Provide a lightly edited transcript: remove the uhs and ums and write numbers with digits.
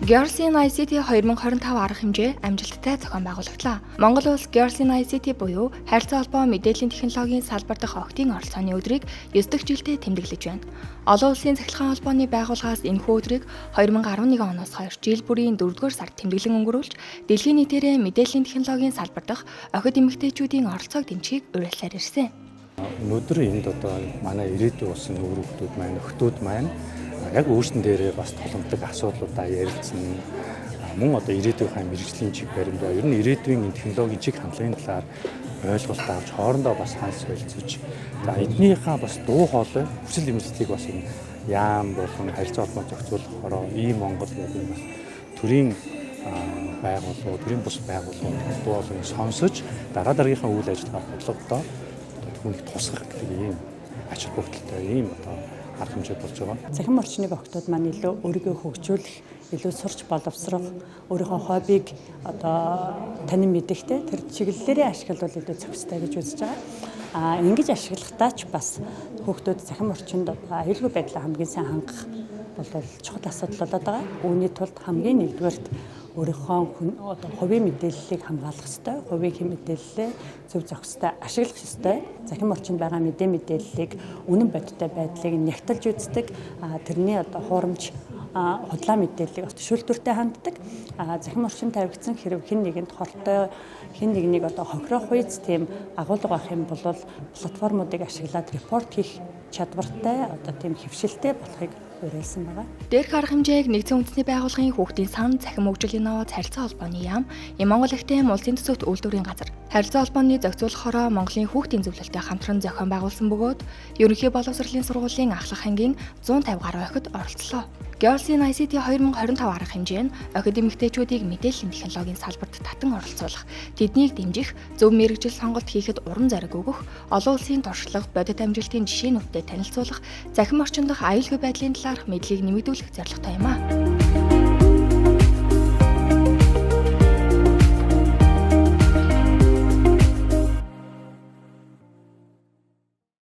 Girls in ICT 2025 арга хэмжээ амжилттай зохион байгуулагдлаа. Монгол улс Girls in ICT буюу харилцаа холбоо мэдээллийн технологийн салбар дахь охидын оролцооны өдрийг 9 дахь жилдээ тэмдэглэж байна. Олон улсын цахилгаан холбооны байгууллагаас энэхүү өдрийг 2011 оноос хойш жил бүрийн 4-р сард тэмдэглэн өнгөрүүлж, дэлхийн нийтээрээ мэдээллийн технологийн салбар дахь охид эмэгтэйчүүдийн оролцоог дэмжихийг уриалсаар ирсэн. Өнөөдөр энд одоо манай ирээдүйн улсын үр хүүхдүүд маань, охидууд маань яг өөрсдөн дээрээ бас тулгамддаг асуудлуудаа ярилцсан, мөн одоо ирээдүйнхаа мэргэжлийн чиг баримтаа, ер нь ирээдүйн энэ технологийн чиг хандлагын талаар ойлголт авч, хоорондоо бас санал солилцож, за эднийхээ бас дуу хоолой, хүсэл эрмэлзлийг бас энэ яам болон харилцаа холбоо зохицуулахороо ийм Монгол гэдэг бас төрийн байгууллагууд, төрийн бус байгууллагууд дуу хоолойг сонсож, дараа дараагийнхаа үйл ажиллагаа бодлогодоо түүнийг тусгах гэдэг ийм ач холбогдолтой ийм одоо арга хэмжээ болж байгаа. Цахим орчныг охидууд маань илүү өөрийгөө хөгжүүлэх, илүү сурч боловсрох, өөрийнхөө хоббиг одоо танин мэдэх тэр чиглэлээрээ ашиглавал илүү зохистой гэж үзэж байгаа. А ингэж ашиглахдаа ч бас хүүхдүүд цахим орчинд одоо аюулгүй байдлаа хамгийн сайн хангах бол чухал асуудал болоод байгаа. Үүний тулд хамгийн нэгдүгээрт өөрийнхөө одоо хувийн мэдээллийг хамгаалах ёстой, хувийн мэдээллээ зөв зохистой ашиглах ёстой. Цахим орчинд байгаа мэдээллийг үнэн бодиттой байдлыг нягталж үздэг, тэрний одоо хуурамч, худлаа мэдээллийг шүүлтүүртэй ханддаг. Цахим орчин тавигдсан хэрэг хэн нэгэнд хортой, хэн нэгнийг одоо хохироох үйц тийм агуулга байх юм бол платформуудыг ашиглаад report хийх чадвартай, одоо тийм хэвшилтэй болохыг уриалсан байгаа. Дээрх арга хэмжээг нэгдсэн үндэсний байгууллагын хүүхдийн сан, цахим хөгжлийн нууц, харилцаа холбооны яам, Монгол Академи улсын төсөвт үйлдвэрийн газар харилцаа холбооны зохицуулахороо Монголын хүүхдийн зөвлөлтөй хамтран зохион байгуулсан бөгөөд ерөнхий боловсролын сургуулийн ахлах ангийн 150 гаруй охид оролцлоо. Girls in ICT 2025 арга хэмжээ нь охид эмэгтэйчүүдийг мэдээллийн технологийн салбарт татан оролцуулах, тэднийг дэмжих, зөв мэргэжил сонголт хийхэд урам зориг өгөх, олон улсын туршлага, бодит амжилтын жишээнүүдтэй танилцуулах, цахим орчин дох аюулгүй байдлын талаарх мэдлэгийг нэмэгдүүлэх зорилготой юм а.